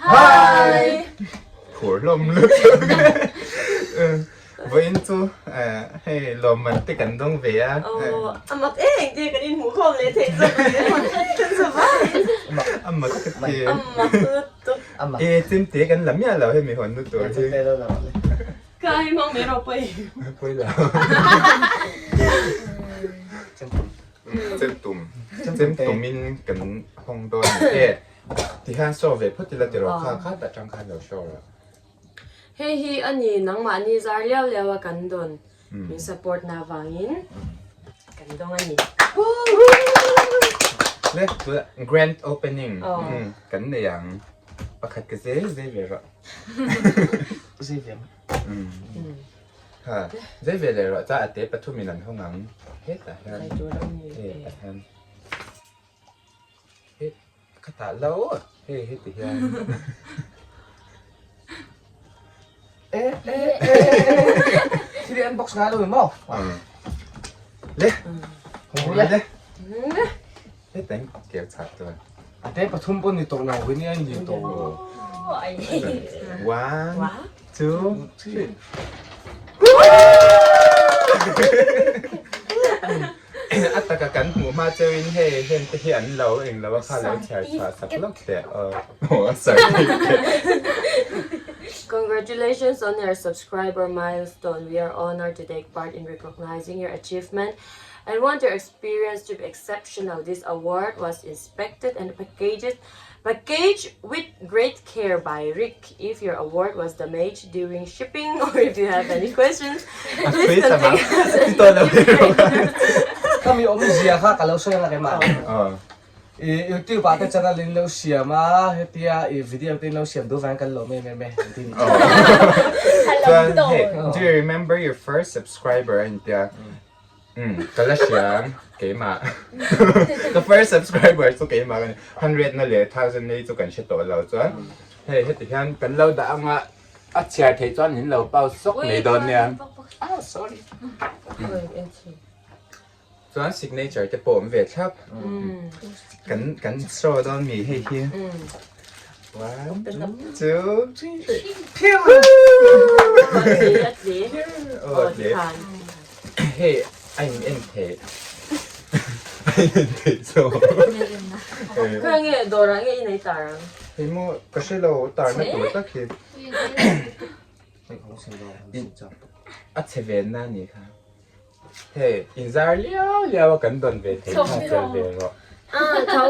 Hi! Phur hlawm lutuk Vawiin chu hei lawmman te kan dawng ve a. Aw a mak em engtin kan inhmuh khawm leh theih zawk ang em kan za vaiin. A mak ka ti. A mak lutuk. E chemte kan la miah lo hemi hawn na tur hi. Ka hei hmang mai rawh pawi. Pawi lo. Chemtum. Chemtum in kan hawng dawn a ni e. Tihian show ve phawt ila tiraw kha kha tah tang khan lo show rawh. Hei hi a ni nangmahni zar liau liau a kan dawn min support na vangin kan dawng a ni. Le tuna grand opening kan nei ang pakhat ka zei zei ve rawh. Zei ve ang. Ha zei ve leh rawh cha a te pathumin an hawng ang hetah hian hetah hian. He ka tah lo hei heti hian e e e thil hi unbox ngai lo maw le le le heta in keu chhak chuan a te pathum pawh ni tawh lo hi nia ni tawh one two three A taka kan hmuh hma cheuhin hei heng te hi an lo eng lo a kha lo chhiar chhuah sak lawk teh aw a certificate. Congratulations on your subscriber milestone. We are honored to take part in recognizing your achievement and want your experience to be exceptional. This award was inspected and packaged packaged with great care by Rick. If your award was damaged during shipping or if you have any questions, please contact us. Kami awmzia kha ka lo sawi ang a keimah. I YouTube ah te channel in lo siam a, hetia i video te in lo siam duh vang kan lawm em em e an ti ni. Chuan hei, do you remember your first subscriber a intia? Umm ka la hria ang keimah ka first subscriber chu keimah ka ni hundred na leh thousand nei chu kan hre tawh lo chuan hei heti hian kan lo dah anga a chhiar theih chuan min lo pause sawk mai dawn nia ah sorry chuan signature te pawh awm ve thlap kan kan show dawn mi hei hi one two three Hei a in en theih a in en theih chu Khawi nge dawrah nge i nei tar ang? Hei maw ka hre lo tar na tur tak hi a chhe ve na ni kha hei inzar liau liau a kan dawn ve thei kha tel ve rawh. A tho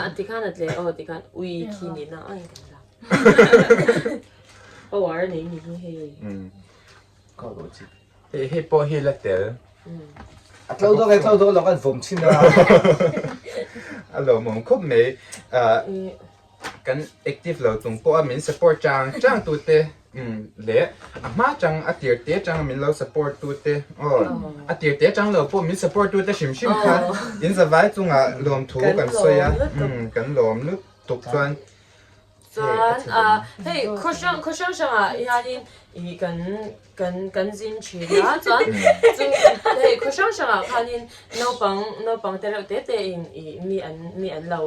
a tikhan a tle aw tikhan ui khi ni na a in kan la power a nei ni hi hei. Hei hei pawh hi la tel. A tlo dawk e tlo dawk lo kan vawm chin a. A lawmawm khawp mai. Kan active lo chung pawh a min support chang chang tu te leh a hma chang a tir te chang min lo support tu te aw a tir te chang lo pawh min support tu te hrim hrim kha in zavai chungah lawmthu kan sawi a kan lawm lutuk chuan Chuan hei khaw hrang khaw hrang hrangah hianin ih kan kan kan zin thin a chuan chu hei khaw hrang hrangah khanin naupang naupang te reuh te te in ih mi an mi an lo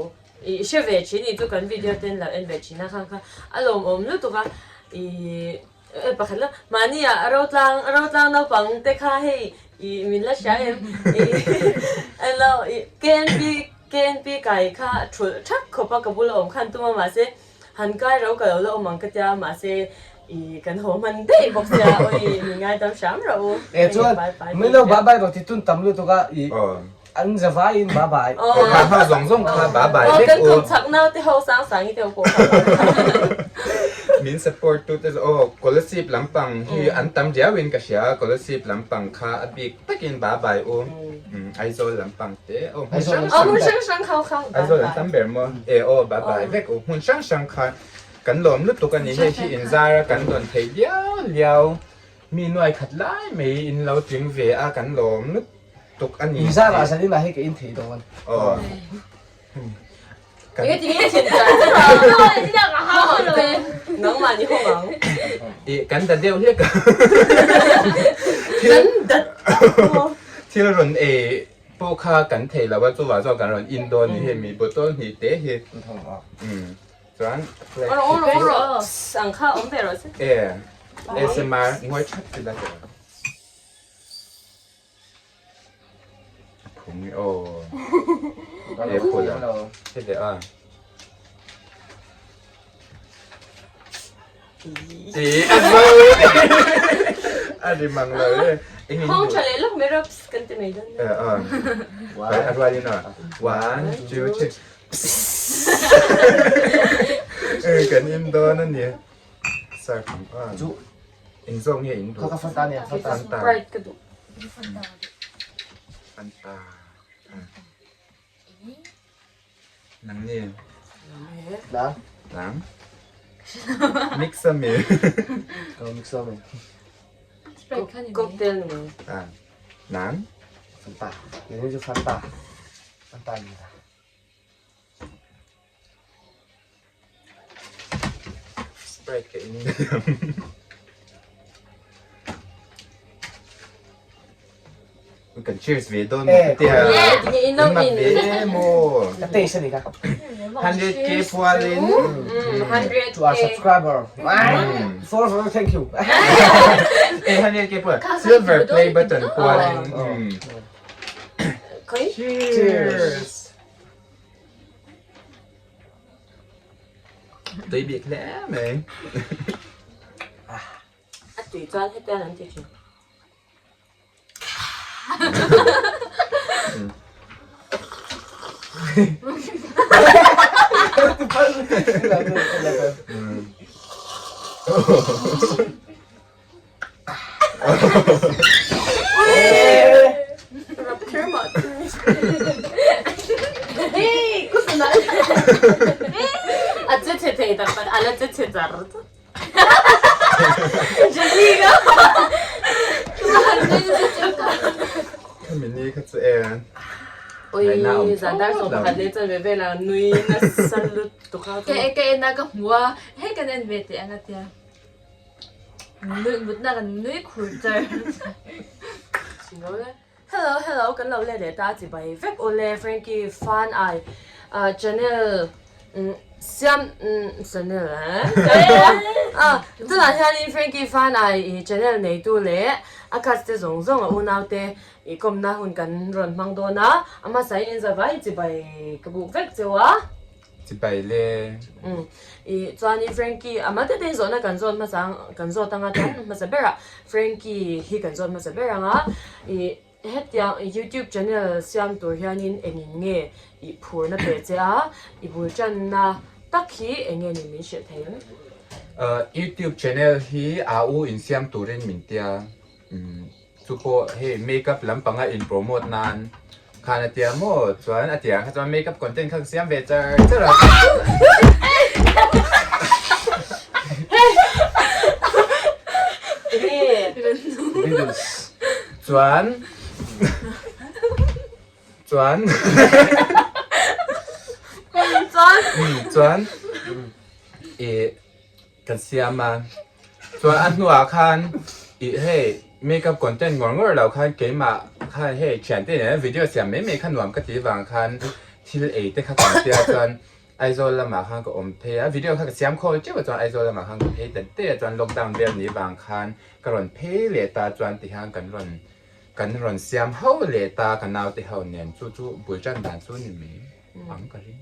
ih hre ve thin ih chu kan video te an lo en ve thin a khang kha a lawmawm lutuk a ih pakhat la mahni ah rotlang rotlang naupang te kha hei ih min la hria em ih eng lo ih K N P KNP kai kha thulh thak khawp a ka bula awm khan tum a mahse han kai ro ka lo la awm ang ka tia mahse ih kan haw hman daih bawk sia awi min ngaidam hram rawh u E chuan min lo bye bye rawh ti tun tam lutuk a ih an za vaiin bye bye. Aw kha hma zawng zawng kha bye bye vek u. Kan kum chak nau te ho sang sang i te ho pawh kha bye bye. Min support tu te chu aw Kolasib lampang hi an tam riau in ka hria Kolasib lampang kha a bik takin bye bye u. Aizawl lampang te aw hmun hrang hrang hmun hrang hrang kha kha Aizawl an tam ber maw e aw bye bye vek u hmun hrang hrang kha kan lawm lutuk a ni hei hi inzar a kan dawn thei liau liau mi nuai khat lai mai in lo tling ve a kan lawm lutuk a ni inzar ah zanin ah hei ka in thei dawn aw Enge ti nge thin tar nangmah ni hawng ang. I kan da deuh hlek a. Kan dat Thil rawn ei pawh kha kan thei lo a chuvah chuan kan rawn in dawn ni hei mi bottle hnih te hi. Chuan flag hi chu ang kha awm ve rawh se. E ASMR ngawi that ti la teh. Phung i aw. E phul a. Hei leh a. Ti a zo. A ri mang lo e. Hong tha leh lawk mai raps kan ti mai dawn. E a. A rualin a. One, two, three. Kan in dawn a ni. Sir ang a. Chu. Eng zawk nge in duh? Kha ka fanta nia, fanta. Sprite ka duh. Fanta. Nang ni. Nang. Nang. Mix a mi. Ka mix a mi. Sprite kha ni mai. Cocktail ni mai. Ah. Nang. Fanta. Ni chu fanta. Fanta ni ta. Sprite ka in Kan cheers ve dawn maw ka tia. In mak ve em aw. Ka taste a ni ka. 100k pualin. 100k. To our subscriber. For for thank you. Eh 100k pual. Silver play button pualin. Cheers. Tui bik hle mai. A tui chuan hetiang an ti thin. A che chhe thei tak tak, a la che chhe char char. Khami ni kha chu e. Oi, zan dar 11 leh chanve velah nui nasa lutuk a. Ka en a ka hmu a, hei kan en ve teh ang a tia. Nui mutna kan nui khur char. Hello hello kan lo let leh ta chi bai vek awle Frankie fan ai channel siam channel eh tunah hianin Frankie fan ai channel neitu leh a cast te zawng zawng a unau te i kawmna hun kan rawn hmang dawn a a hmasa in zavai chi bai ka buk vek cheu a. Chibai le. Umm i chuanin Frankie a mate te zawhna kan zawt hmasa ang kan zawt anga chuan hmasa berah Frankie hi kan zawt hmasa ber anga i hetiang youtube channel siam tur hianin engin nge i phurna pe che a i bul tanna tak hi eng nge ni min hrilh thei em? Youtube channel hi a u insiam turin min tia. Chu pawh hei makeup lampanga in promote nan khan a tia maw chuan a tia kha chuan makeup content kha ka siam ve char char a. Chuan chuan chuan ih Kan siam a, chuan a hnuah khan ih hei makeup content ngawr ngawr lo khan keimah khan hei thiante nena video siam mai mai kha nuam ka ti vang khan thil ei te kha kan tia chuan Aizawl lamah khan ka awm phei a, video kha ka siam khawl teuh a chuan Aizawl lamah khan ka phei ta daih a chuan lockdown vel ni vang khan ka rawn phei leh ta chuan tihian kan rawn kan rawn siam ho leh ta ka naute ho nen chu chu bul tan dan chu ni mai. Ang ka ring.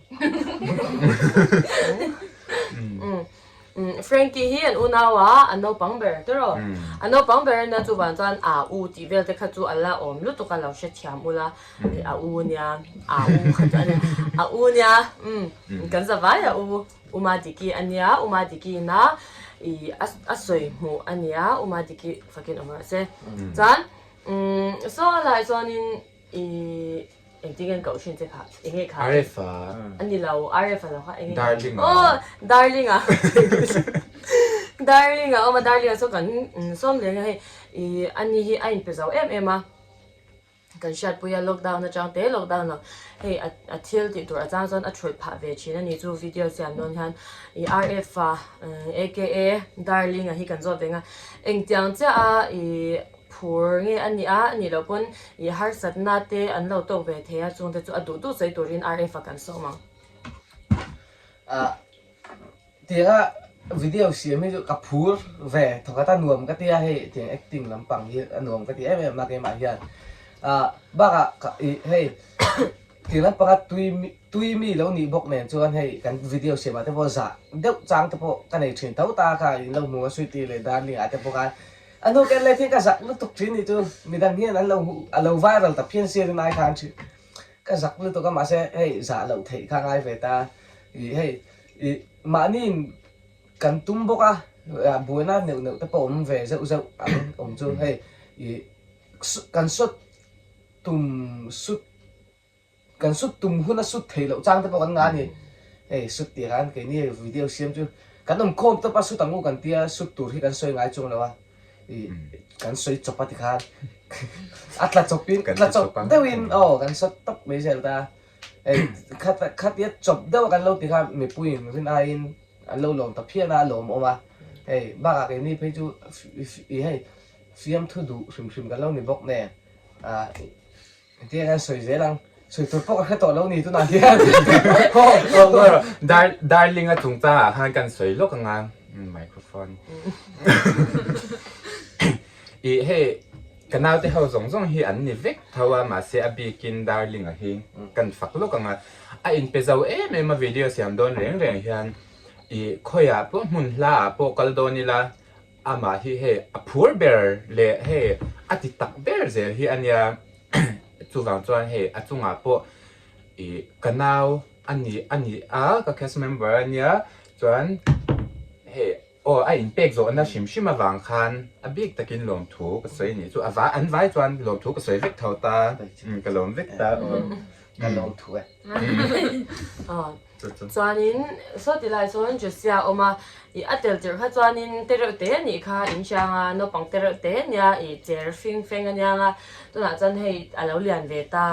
Frankie hi an unau a, a naupang ber tawh. A naupang ber ania chuvang chuan a u tih vel te kha chu a la awm lutuk a lo hrethiam ula a u nia a u kha chu ania a u nia kan za vai a u Uma Diki ania Uma Diki ina ih a sawi hmuh ania Uma Diki fakin awm rawh se chuan saw a lai chuanin I engtin nge an koh thin che kha? Enge kha? RF a. A ni lo, RF a lo kha enge? Darling a. Oh, Darling a. Darling a awm a, Darling a chu kan sawm leh anga hei i ani hi a inpe zo em em a. Kan hriatpui a lockdown atang te lockdown lo hei a thil tih tur a chang chuan a thulh phah ve thin a ni chu video siam dawn hian i RF a aka Darling a hi kan zawt ve anga engtiang chiah a i Phur nge a nih a, a nih loh pawn ih harsatna te an lo tawk ve thei a, chungte chu a duh duh sawi turin RF a kan sawm ang. Ah. Tianga video siam hi chu ka phur ve thawkhat a nuam ka tia hei tiang acting lampang hi a nuam ka ti em em a keimah hian ah bakah ka ih hei tiang lampanga tui mi tui mi lo nih bawk nen chuan hei kan video siamah te pawh zah deuh chang te pawh ka nei thin tho ta kha in lo hmu a Sweety leh Darling ah te pawh khan a hnu ken leh thil ka zak lutuk thin nih chu midang hian an lo hmu a lo viral ta phian sia rinai khan thin ka zak lutuk a mahse hei zah loh theih kha ngai ve ta ih hei Ih, mahniin kan tum bawk a, buaina neuh neuh te pawh awm ve zeuh zeuh ang awm chu hei ih kan sut tum sut kan sut tum huna sut theih loh chang te pawh kan ngah a ni. Hei sut tih khan keini video siam chu kan awm khawm tawp a sut ang u kan tia sut tur hi kan sawi ngai chung lo a, ih kan sawi chawp a tikhan a tla chawpin tla chawp deuhin aw kan sut tawp mai zel ta. Hei khat khatia chawp deuh a kan lo ti kha mipuiin rin aiin an lo lawm ta phian a, a lawmawm a. Hei bakah keini phei chu ih hei fiamthu duh hrim hrim kan lo ni bawk nen ah engtin nge kan sawi zel ang, sawi tur pawh ka hre tawh lo ni tunah hian. Dar darling a chungchangah khan kan sawi lawk anga microphone ih hei Ka naute ho zawng zawng hi an ni vek tho a, mahse a bikin Darling-a hi kan fak lawk ang a, a inpe zo em em a video siam dawn reng reng hian ih khawiah pawh hmun hla ah pawh kal dawn ila amah hi hei a phur ber leh hei a ti tak ber zel hi a nia chuvang chuan hei a chungah pawh ih ka nau a ni a ni a ka cast member a nia chuan hei. Aw, a inpek zawhna hrim hrim avang khan a bik takin lawmthu ka sawi anih chu. A vai, an vai chuan lawmthu ka sawi vek tho ta. Ka lawm vek ta. Ka lawmthu e. Aw, chuanin saw ti lai chuan Josia a awm a, ih a tel tirh kha chuanin te reuh te anih kha in hriang a, naupang te reuh te ania, ih cher fing feng aniang a, tunah chuan hei a lo lian ve ta,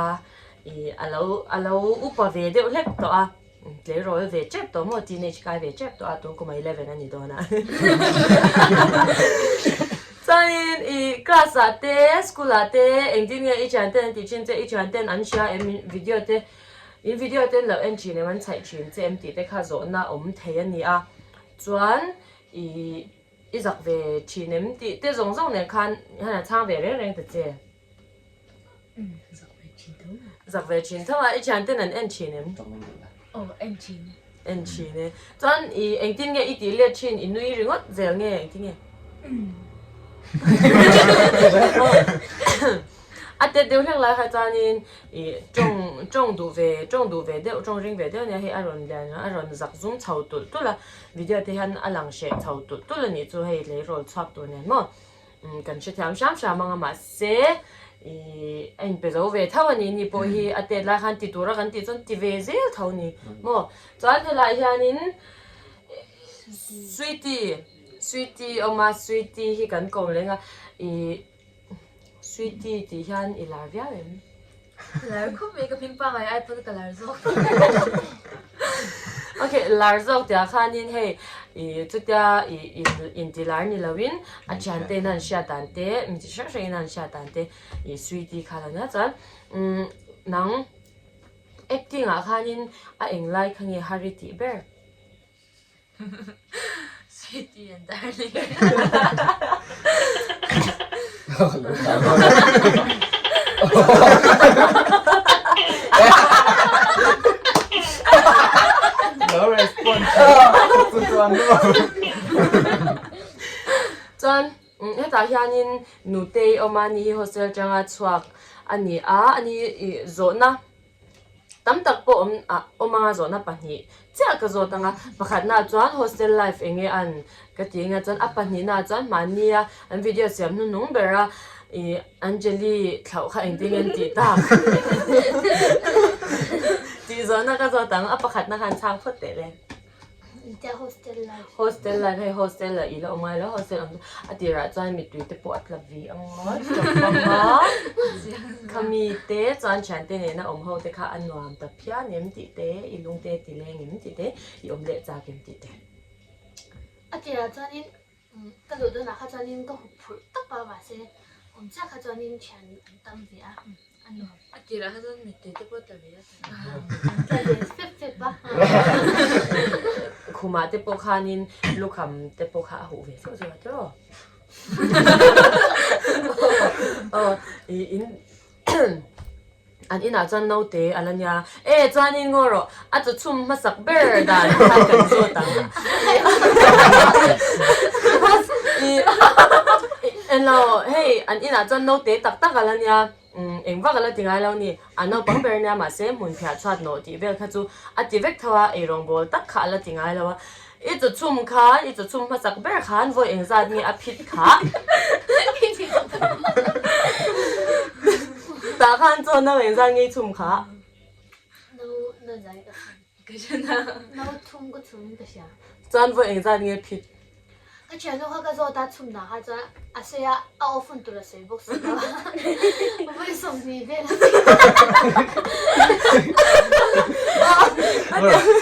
ih a lo a lo upa ve deuh hlek tawh a. Tleirawl ve tep tawh maw teenage kai ve tep tawh a tun kuma 11 a ni dawn a chuanin i class ah te school ah te engtin nge i thian ten an tih thin che i thian ten an hria em video te in video te an lo en thin em an chhaih thin che em tih te kha zawhna awm thei a ni a chuan i i zak ve thin em tih te zawng zawng nen khan han a chhang ve reng reng ta che. Zak ve thin tho. Zak ve thin tho a, i thian ten an en thin em? Aw, en thin e. En thin e. Chuan i engtin nge i tih let thin, i nui ringawt zel nge engtin nge? A tet deuh hlek lai kha chuanin i tawng tawng duh ve tawng duh ve deuh tawng ring ve deuh ania hei a rawn lian a rawn zak zum chho tulh tulh a, video te hian a lang hreh chho tulh tulh a nih chu hei tleirawl chhuak tur nen maw. Kan hrethiam hram hram ang a mahse ih a inpe zo ve tho a ni ni pawh hi a tet lai khan ti tura kan tih chuan ti ve zel tho a ni maw chuan helaiah hianin sweety sweety a awm a sweety hi kan kawm leng a ih sweety tih hian i lar viau em? Lar khawp mai ka hming pangai ai pawn ka lar zawk. Ok lar zawk tih ah khanin hei ih chutia ih in inti lar ni loin a thian te in an hriat dan te mi chi hrang hrang in an hriat dan te ih sweety kha lo nia chuan umm nang acting ah khanin a englai kha nge har i tih ber? Sweetie and darling. No response. Chuan Chuan hetah hianin nutei awm a ni hi hostel atanga chhuak a ni a, ani zawhna Tam tak pawh awm ah awm anga zawhna pahnih chiah ka zawt anga pakhatna chuan hostel life eng nge an ka ti anga chuan a pahnihna chuan mahnia an video siam hnuhnung bera ih Anjali thlauh kha engtin nge an tih tak tih zawhna ka zawt ang a pakhatna khan chhang phawt teh le. India hostel life. Hostel life hei hostel ah i la awm ngai lo hostel awm chu a tirah chuan mittui te pawh a tla ve ang a tla vang a khami te chuan thiante nena awm ho te kha a nuam ta phian em tih te i lung te ti leng em tih te i awm leh chak em tih te. A tirah chuanin ka luh dawnah kha chuanin ka hup phurh tawp a mahse awm chiah kha chuanin thian an tam ve a a nuam. A tirah kha chuan mittui te pawh a tla ve a. Tla ve fep fep a. Khumah te pawh khanin lukham te pawh kha a huh ve zeuh zeuh a tiraw? Aw ih in an inah chuan naute a la nia. E chuanin ngaw rawh a chaw chhum hmasak ber dan khan kan zawt ang. Ih englo hei an inah chuan naute tak tak a la nia. Umm eng vak a la ti ngai lo ni, a naupang ber nia mahse hmun phiah chhuat nawh tih vel kha chu a ti vek tho a, eirawng bawl tak kha a la ti ngai lo a, i chaw chhum khan i chaw chhum hmasak ber khan vawi engzat nge a phit kha tah khan chaw no engzat nge i chhum kha? No no zai ka chhum. Ka hre na. No thum ka chhum in ka hria. Chuan vawi engzat nge phit? Ka thiannu kha ka zawt a chhum dah kha chuan a sawi a, a off hun tur a sawi bawk si lo a. Vawi 20 vel a phit.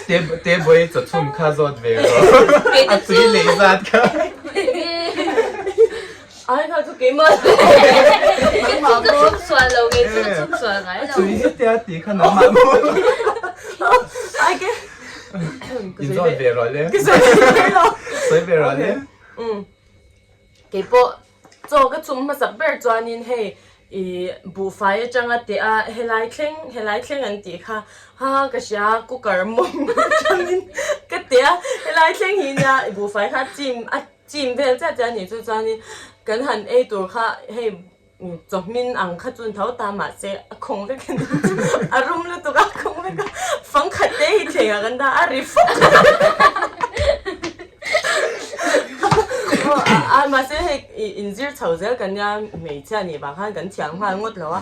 Te te vawi chaw chhum kha zawt ve rawh. A tui leh zat kha. Ai kha chu keimah Nangmah ka chhum sual lo nge chu ka chhum sual ngai lo. Tui hetia tih kha nangmah maw? Ai ke In zawt ve rawh le. Ka sawi ve lo. Sawi ve rawh le. Um. Keipawh chaw ka chhum hmasak ber chuanin hei i buhfai atanga teh a helai thleng helai thleng an tih kha ha ka hria cooker mawm atangin ka teh a helai thleng hi nia buhfai kha chim a Chim vel chiah chiah a nih chu chuanin kan han ei tur kha hei chawhmin ang kha chu tho ta mahse a khawng vek a ni chu a rum lutuk a khawng vek a fang khat te hi thleng ah kan dah a ri fawk a mahse hei inzir chho zel kan nia hmeichhia nih vang khan kan thiam nghal ngawt lo a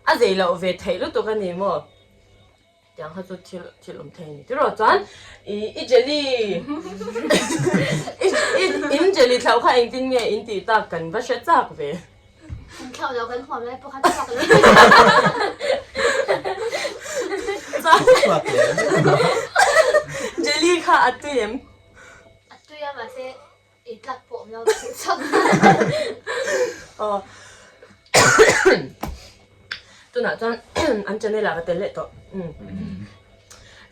a zei loh ve theih lutuk a ni maw. Tiang kha chu thil thil awm thei a ni tiraw chuan i i jelly i i in jelly thlauh kha engtin nge in tih tak kan va hre chak ve. Kan thlauh loh kan huam lai pawh kha chhuak leh. Chhuak leh. Jelly kha a tui em? A tui a mahse ei tlak pawh awm lo chhuak. Aw. Tunah chuan an channel ah ka tel leh tawh.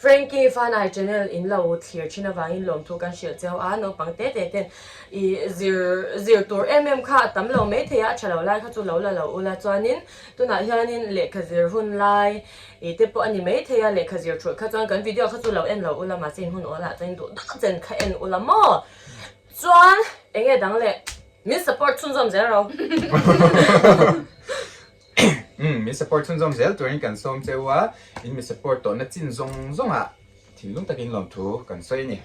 Frankie Fanai channel in lo thlir thin avangin lawmthu kan hrilh cheu a, naupang te te ten i zir zir tur em em kha a tam lo mai thei a, a tha lo lai kha chu lo la lo ula chuanin tunah hianin lehkha zir hun lai i te pawh a ni mai thei a, lehkha zir thulh kha chuan kan video kha chu lo en lo ula mahse in hun awl ah chuan in duh deuh chen kha en ula maw? Chuan enge dang leh Min support chhunzawm zel ro. Umm min support chhunzawm zel turin kan sawm cheu a, in mi support tawhna chin zawng zawngah thinlung takin lawmthu kan sawi a ni.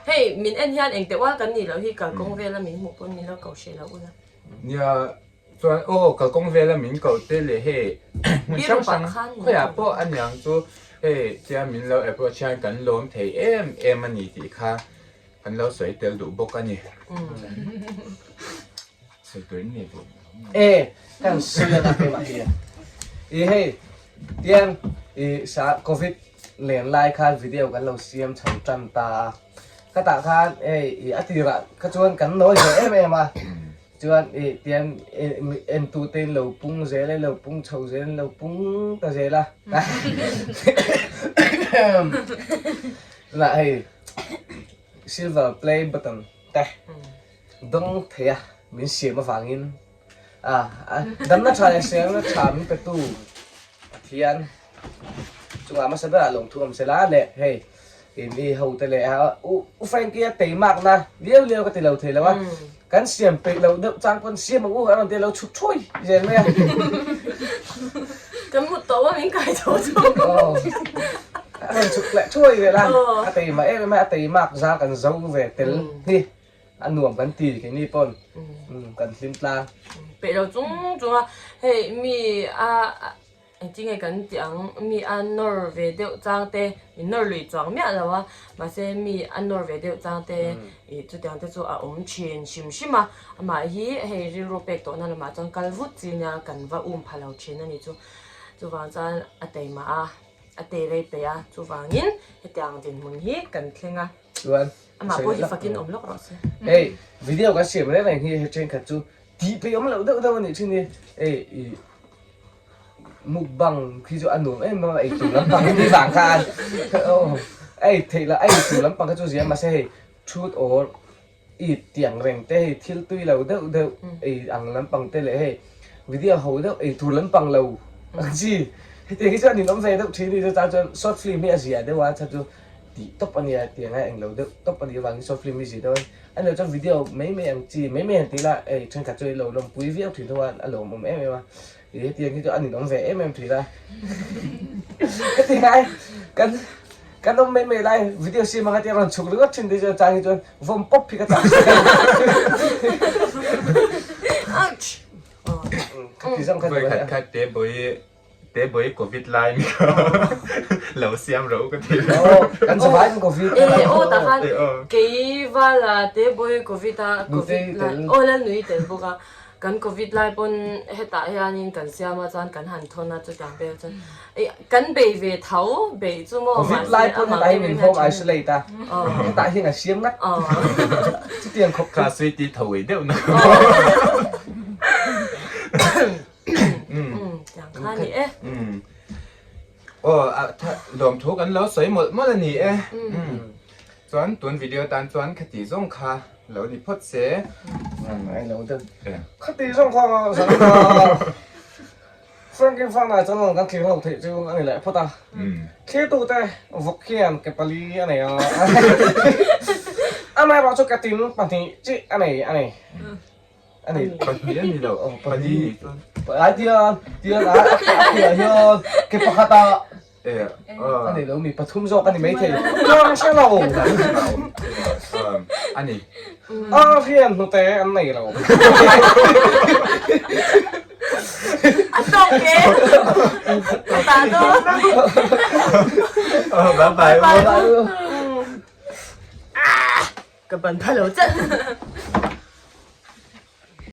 Hei min en hian engte ual kan nih loh hi kalkawng vela min hmuh pawn min lo koh hreh lo ula. Nia chuan aw kalkawng vela min koh te leh hei hmun hrang hrang khawiah pawh a niang chu hei tia min lo approach hian kan lawm thei em em a ni tih kha Kan lo sawi tel duh bawk a ni. Sawi tur in nei duh. E, kan sawi a lak em ah hian. I hei, tiang i sa covid len lai khan video kan lo siam chho tan ta a. Khatah khan hei i a tirah kha chuan kan nawi ve em em a. Chuan i tiang entu te in lo pung zel a, in lo pung chho zel, in lo pung ta zel a. Tunah hei Silver play button te dawng thei a min siam avangin damna tha leh siamna tha min petu Pathian chungah hmasa berah lawmthu awm sela leh hei mi ho te leh U Frankie a teimakna liau liau ka ti lo thei lo a kan siam peih loh deuh chang pawn siam ang u a rawn ti a lo chhuk thuai zel mai a. Kan mut tawh a min kai tho chu. A rawn chhuk leh thuai vel a, a teima em em a, a teimak zar kan zo ve tel hi a nuam kan ti keini pawn kan hlim tlang. Peih lo chung chung a, hei mi a engtin nge kan tih ang, mi a nawr ve deuh chang te, min nawr lui chuang miah lo a, mahse mi a nawr ve deuh chang te ih chutiang te chu a awm thin hrim hrim a, amah hi hei rilru pek tawhna lamah chuan kal vut chi nia kan va um pha lo thin a ni chu, chuvang chuan a teima a. A te rei peih a, chuvangin hetiang dinhmun hi kan thleng a. Chuan Amah pawh hi fakin awm lawk rawh se. Hei video kan siam reng reng hi hei thenkhat chu tih peih awm loh deuh deuh a nih thin hi. Hei i mukbang khi chu a nuam em em a, eitur lampang hi vang khan. Ei theih lah ei tur lampang kha chu zia mahse hei truth or eat tih ang reng te hei thil tui lo deuh deuh ei ang lampang te leh hei video ho deuh ei tur lampang lo ang chi hetiang hi chuan ninawm ve deuh thin a ni chu chuan short film hi a zia deuh a chhan chu tih tawp a nia tiang a englo deuh tawp a nih avangin short film hi zia deuh a a ni lo chuan video mai mai ang chi mai mai han tih la hei thenkhat chu ilo lawmpui viau thin tho a a lawmawm em em a. Ih hetiang hi chu a ninawm ve em em thin a. Heti lai kan kan awm mai mai lai video siam anga tia rawn chhuk ringawt thin te chuan chang hi chuan vawm pawp hi ka chak Ouch! Khati zawng kha Voi khat khat te boi te boi covid lai mi kha lo siam ro ka ti. Oh kan zavai kan covid. Eh aw tak khan kei vala te boi covid a covid lai aw lal nui tel bawk a. Kan covid lai pawn hetah hianin kan siam a chuan kan han thawn a chutiang vel chuan ih kan bei ve tho beih chu maw Covid lai pawn hetah hian min home isolate a hetah hian a siam ngat chutiang khawp kha sweetie tho ei deuh na tiang kha ni e. Aw lawmthu kan lo sawi mawlh mawlh a ni e. Chuan tun video tan chuan khati zawng kha lo ni phawt se. Ai lo deuh. Khati zawng kha zan a Franklin Fana chuan rawn kan thlir ho theih chu a ni leh phawt a. Thlir tu te vawk hian ke pali a nei a. Amaherawh chu ke tin pahnih chi a nei a ni. A ni. Pahnih a ni lo. Pali ni chuan. Ai tian tian a a piah hian ke pakhat ah A nei lo mi pathum zawk a ni maithei. Tlang hre lo. A ni. A rian hnute an nei lo. A tawk e. A ta dawn. Bye bye. Bye bye. Ka ban pha lo chat.